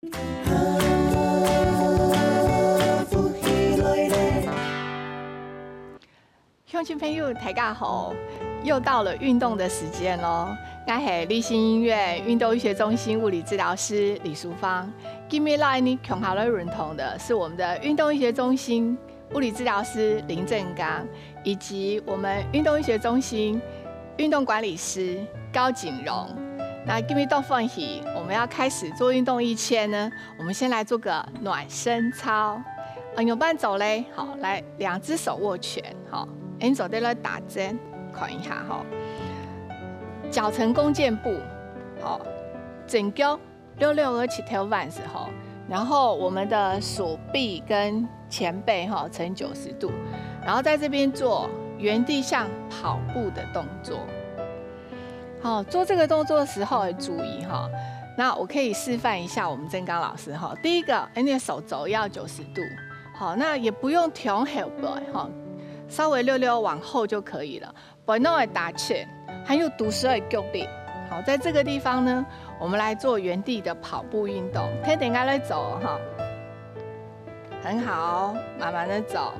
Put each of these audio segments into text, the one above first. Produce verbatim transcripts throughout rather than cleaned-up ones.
鄉親朋友，大家好！又到了運動的時間囉。𠊎係立新醫院運動醫學中心物理治療師李淑芳。今日來呢，共下來運動的是我們的運動醫學中心物理治療師林正剛，以及我們運動醫學中心運動管理師高景榮。那今日當歡喜，我們要開始做運動以前呢， 我們先來做個暖身操。啊，仰般做咧？好，來，兩隻手握拳，好，恁樣做得來打針，看一下哈。腳呈弓箭步，好，整個溜溜个膝頭彎時候，然後我們的手臂跟前背哈呈九十度，然後在這邊做原地像跑步的動作。 好，做這個動作的時候要注意哈。那我可以示範一下我們正剛老師哈。第一個，恁樣手肘要九十度，好，那也不用挺後背哈，稍微溜溜往後就可以了。背囊會打直，還有肚屎會䟘直。好，在這個地方呢，我們來做原地的跑步運動，聽等𠊎來做哈。很好，慢慢的走。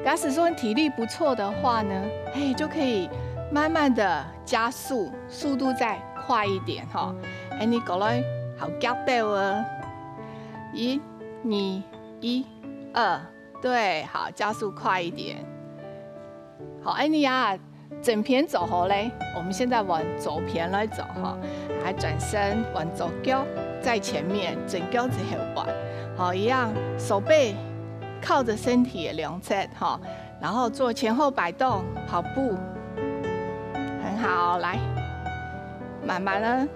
假使說體力不錯的話呢，嘿，就可以慢慢的加速，速度再快一點哈。哎，你過來，好，腳步哦。一、二、一、二，對，好，加速快一點。好，哎，你啊， 正片做好咧，我們現在換左片來做哈，來轉身換左腳，在前面，正腳在後背，好，一樣，手背靠著身體的兩側哈，然後做前後擺動，跑步，很好，來，慢慢的，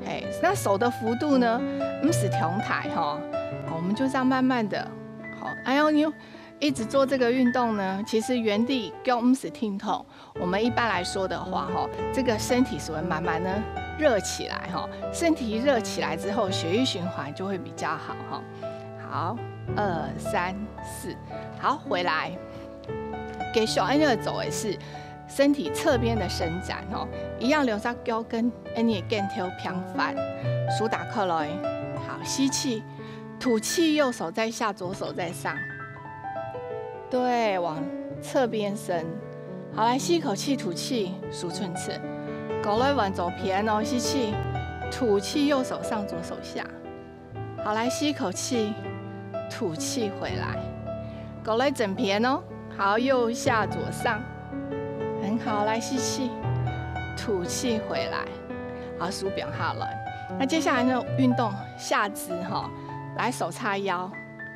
嘿，那手的幅度呢，毋使忒大哈，我們就這樣慢慢的，好，哎喲，你一直做這個運動呢，其實原地腳毋使停動， 我們一般來說的話，吼，這個身體是會慢慢的熱起來，吼，身體熱起來之後，血液循環就會比較好，吼。好，二、三、四，好，回來。繼續恁樣做的是身體側邊的伸展，吼，一樣兩隻腳跟恁樣的肩頭平放，手打開來，好，吸氣，吐氣，右手在下，左手在上。 對，往側邊伸。好，來，吸一口氣，吐氣，收伸直。過來換左片哦，吸氣，吐氣，右手上，左手下。好，來，吸一口氣，吐氣回來。過來正片哦，好，右下左上。很好，來，吸氣，吐氣回來。好，手放下來。那接下來呢，運動下肢哈，來，手叉腰。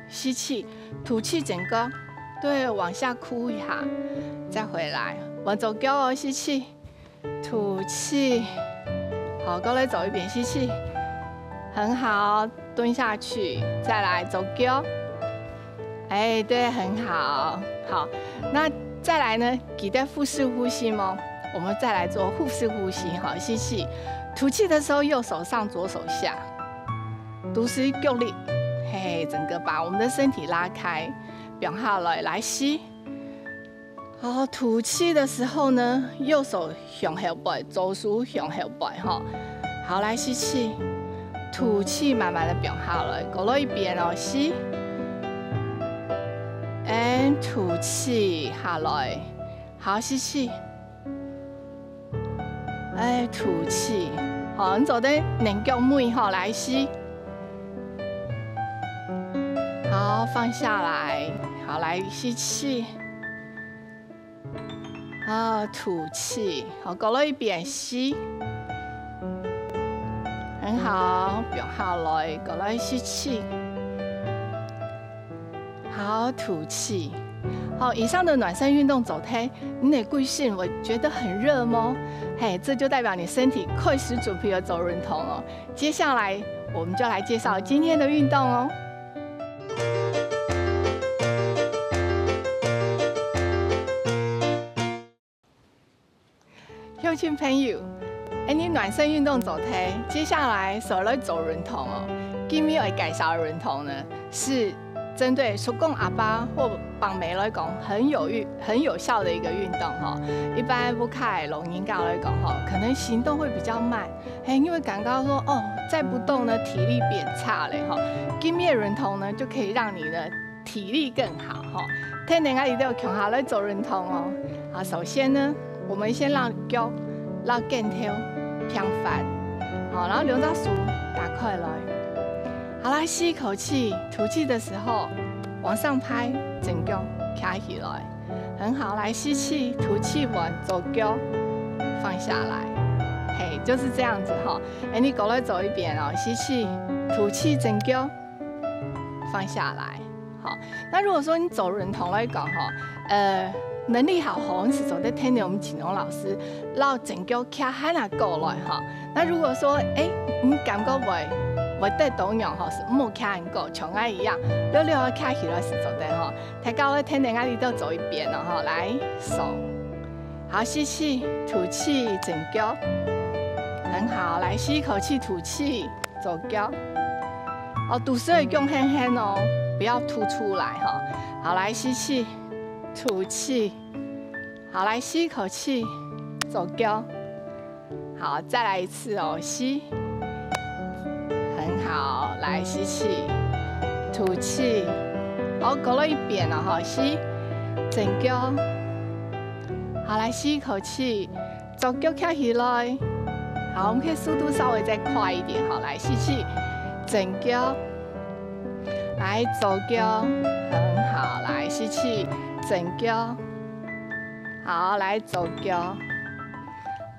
吸氣，吐氣，整個，對，往下屈一下，再回來，換左腳哦，吸氣，吐氣。好，過來做一遍，吸氣，很好，蹲下去，再來左腳。哎，對，很好。好，那再來呢，記得腹式呼吸哦。我們再來做腹式呼吸，好，吸氣，吐氣的時候右手上，左手下。 肚屎䟘直，嘿，整個把我們的身體拉開，放下來，來吸。好，吐氣的時候呢，右手向後背，左手向後背，吼。好，來吸氣，吐氣，慢慢的放下來，過來一遍哦，吸。And吐氣下來，好，吸氣。 哎，吐氣。好，你做得擛腳尾吼，來吸。好，放下來。好，來吸氣。好，吐氣。好，過來一遍吸。很好，放下來，過來吸氣。 好，吐氣。好，以上的暖身運動做忒，你的歸身會覺得很熱嗎？嘿，這就代表你身體開始準備要做運動哦。接下來，我們就來介紹今天的運動哦。 鄉親朋友，恁樣暖身運動做忒，接下來就來做運動哦。今日愛介紹的運動呢，是針對叔公阿爸或伯姆來講很有運、很有效的一個運動吼。一般屋下个老人家來講吼，可能行動會比較慢，嘿，因為感覺說，哦，再不動呢，體力變差了哈。筋膜運動呢，就可以讓你的體力更好哈。天天啊，你都有共下來做運動哦。啊，首先呢，我們先讓腳、讓肩頭平放，好，然後兩隻手打開來。好，來吸一口氣，吐氣的時候往上拍，整個徛起來。 很好，來吸氣，吐氣完，左腳放下來。嘿，就是這樣子哈。哎，你過來做一遍哦，吸氣，吐氣，整腳放下來。好，那如果說你做運動來講哈，呃，能力好好，你係做得聽聽我們錦榮老師，然後整腳徛還啊過來哈。那如果說，哎，你感覺會會得到癢吼，係莫徛恁高，像𠊎一樣，略略仔徛起來係做得吼。 大家愛跈等𠊎這兜做一遍哦，吼，來，手。好，吸氣，吐氣，整腳。很好，來，吸一口氣，吐氣，左腳。哦，肚屎愛降緪緪哦，不要凸出來哈。好，來，吸氣，吐氣。好，來，吸一口氣，左腳。 好，再來一次哦，吸。很好，來，吸氣，吐氣。好，過了一遍了哈，吸，整腳。好，來，吸一口氣，左腳徛起來。好，我們可以速度稍微再快一點，好，來，吸氣，整腳。來，左腳，很好，來，吸氣，整腳。好，來，左腳。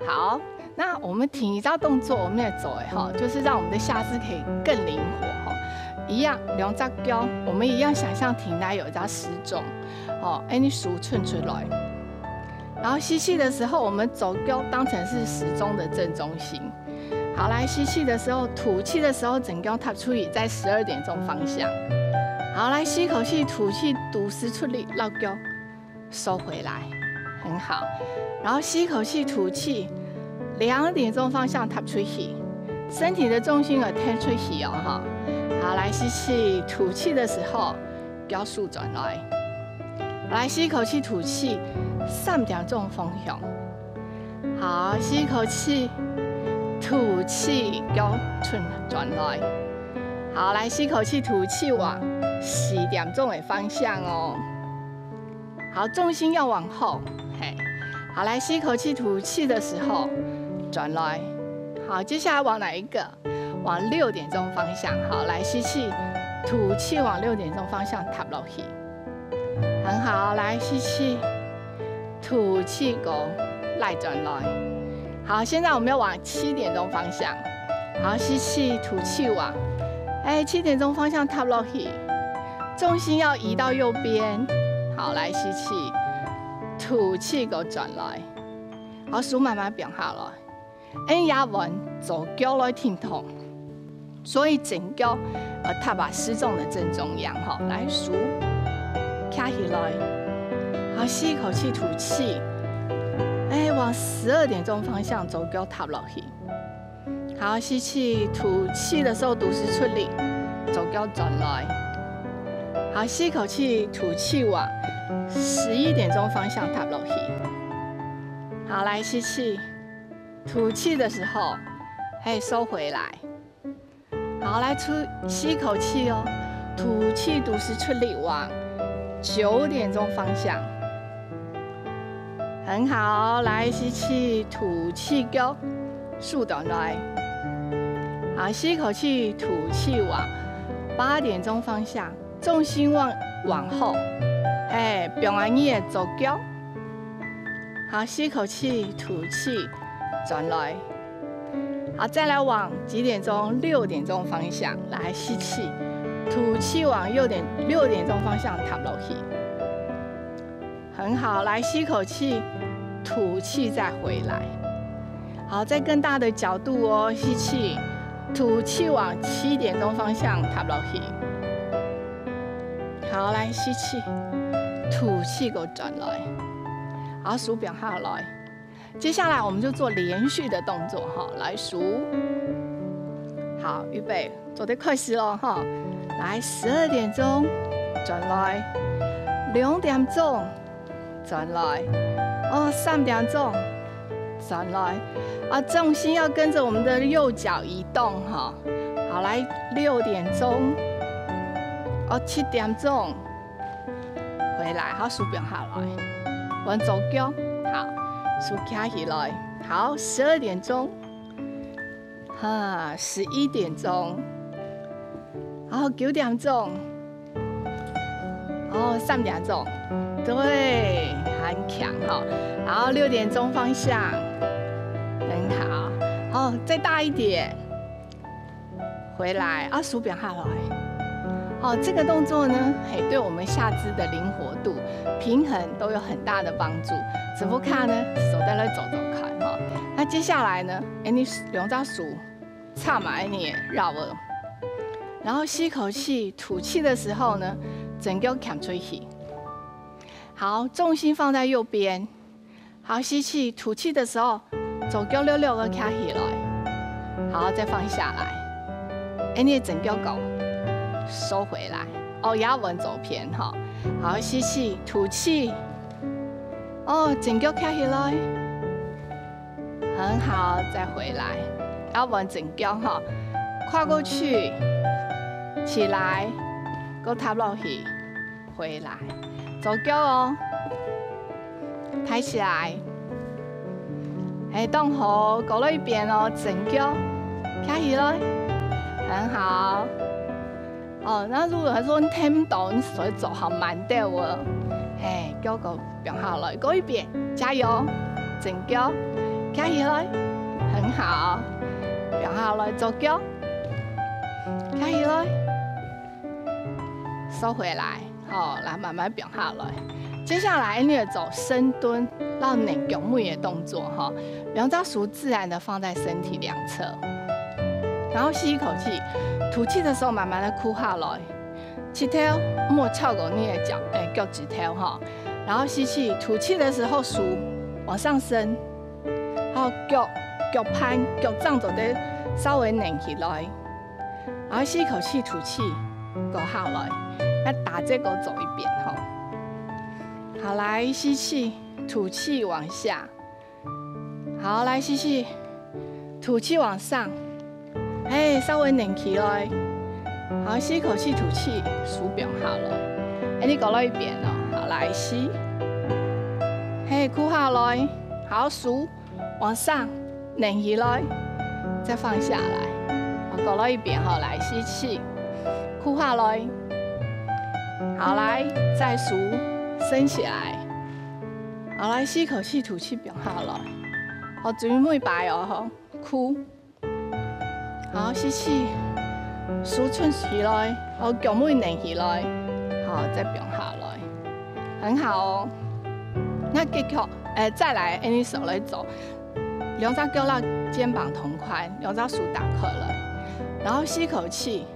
好， 那我們第二隻動作，我們也做的哈，就是讓我們的下肢可以更靈活哈。一樣，兩隻腳，我們一樣想像體內有一隻時鐘，哦，恁樣手伸出來。然後吸氣的時候，我們左腳當成是時鐘的正中心。好，來，吸氣的時候，吐氣的時候，整個踏出去，在十二點鐘方向。好，來，吸口氣，吐氣，肚屎出力，落腳。 收回來，很好。然後吸一口氣，吐氣，兩點鐘方向踏出去，身體的重心要跈出去哦，哈。好，來，吸氣，吐氣的時候，腳收轉來。來，吸一口氣，吐氣，三點鐘方向。好，吸一口氣，吐氣，腳伸轉來。好，來，吸一口氣，吐氣，往四點鐘的方向哦。 好，重心要往後，嘿。好，來，吸口氣，吐氣的時候，轉來。好，接下來往哪一個？往六點鐘方向。好，來，吸氣，吐氣，往六點鐘方向踏落去。很好，來，吸氣，吐氣，過拉轉來。好，現在我們要往七點鐘方向。好，吸氣，吐氣，往，哎，七點鐘方向踏落去。 重心要移到右邊。好，來，吸氣，吐氣，過轉來。好，手慢慢放下來。恁樣也換左腳來停動，所以整腳，呃，踏啊時鐘的正中央，吼，來，手徛起來。好，吸一口氣，吐氣。哎，往十二點鐘方向左腳踏落去。 好，吸氣，吐氣的時候肚屎出力，左腳轉來。好，吸口氣，吐氣，往十一點鐘方向踏落去。好，來，吸氣，吐氣的時候，嘿，收回來。好，來，出，吸口氣哦，吐氣，肚屎出力，往九點鐘方向。 很好，來，吸氣，吐氣，腳收轉來。好，吸口氣，吐氣，往八點鐘方向，重心往，往後，嘿，放下你的左腳。好，吸口氣，吐氣，轉來。好，再來往幾點鐘？六點鐘方向，來，吸氣，吐氣，往六點，六點鐘方向踏落去。 很好，來，吸口氣，吐氣，再回來。好，再更大的角度哦，吸氣，吐氣，往七點鐘方向踏落去。好，來，吸氣，吐氣，過轉來。好，手放下來。接下來我們就做連續的動作哈，來，手。好，預備， 做得開始囉，吼。來，十二點鐘，轉來。兩點鐘，轉來。哦，三點鐘，轉來，啊，重心要跟著我們的右腳移動哈。好，來，六點鐘，哦，七點鐘，回來，好，手放下來，換左腳，好，手擎起來，好，十二點鐘，哈，十一點鐘，然後九點鐘， 哦，三點鐘，對，很強哈。然後六點鐘放下，很好。哦，再大一點，回來，啊，手放下來。哦，這個動作呢，嘿，對我們下肢的靈活度、平衡都有很大的幫助。這副卡呢，手再來做做看哈。那接下來呢，哎，你兩隻手 插滿你个腰仔。然後吸口氣，吐氣的時候呢，整腳擎出去。好，重心放在右邊。好，吸氣，吐氣的時候，左腳略略个擎起來。好，再放下來。哎，你个整腳講收回來。哦，也換左片哈。好，吸氣，吐氣。哦，整腳擎起來。 很好，再回來。要換正腳哈，跨過去，起來，過踏落去，回來。左腳哦，抬起來。哎，當好，過了一遍哦，正腳，擎起來，很好。 哦，那如果說你聽毋到，你手做好慢點哦。嘿，腳步放下來，過一遍，加油，正腳，擎起來，很好，放下來，左腳，擎起來，收回來，好，來慢慢放下來。接下來，你會做深蹲，摎軟腳尾个動作哈，兩隻手自然的放在身體兩側。 然後吸一口氣，吐氣的時候慢慢的屈下來，膝頭莫超過你的腳，誒，腳趾頭哈。然後吸氣，吐氣的時候手往上升，然後腳，腳盤、腳掌做得稍微軟起來。然後吸一口氣，吐氣，過下來，那打這個走一遍哈。好，來，吸氣，吐氣往下。 好，來，吸氣，吐氣往上，嘿，稍微軟起來。好，吸一口氣，吐氣，手放下來。哎，你過了一遍哦。好，來，吸，嘿，屈下來。好，手往上，軟起來，再放下來。好，過了一遍，好，來，吸氣，屈下來。好，來，再手伸起來。 好，來，吸口氣，吐氣，放下來。好，注意每擺哦，吼，屈。好，吸氣，手伸起來，好，腳尾軟起來，好，再放下來，很好哦。那繼續，誒，再來，恁樣手來做，兩隻腳摎肩膀同寬，兩隻手打開來，然後吸口氣，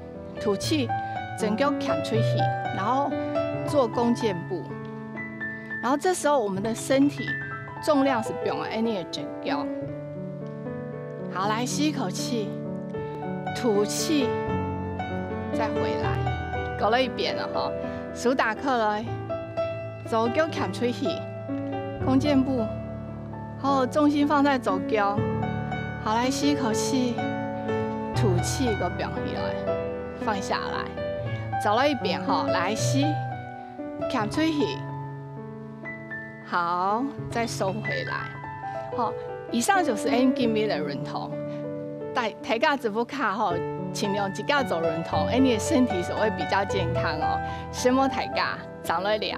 吐氣，整腳擎出去，然後做弓箭步。然後這時候我們的身體重量是放在恁樣个整腳。好，來，吸一口氣，吐氣，再回來。過了一遍了吼，手打開來，左腳擎出去，弓箭步。 好，重心放在左腳。好，來，吸一口氣，吐氣，過放下來，放下來。再來一遍吼，來，吸，擎出去。好，再收回來。好，以上就是恁樣今日个運動。大，大家這副卡吼，盡量自家做運動，恁樣个身體就會比較健康哦。承蒙大家。 正來尞。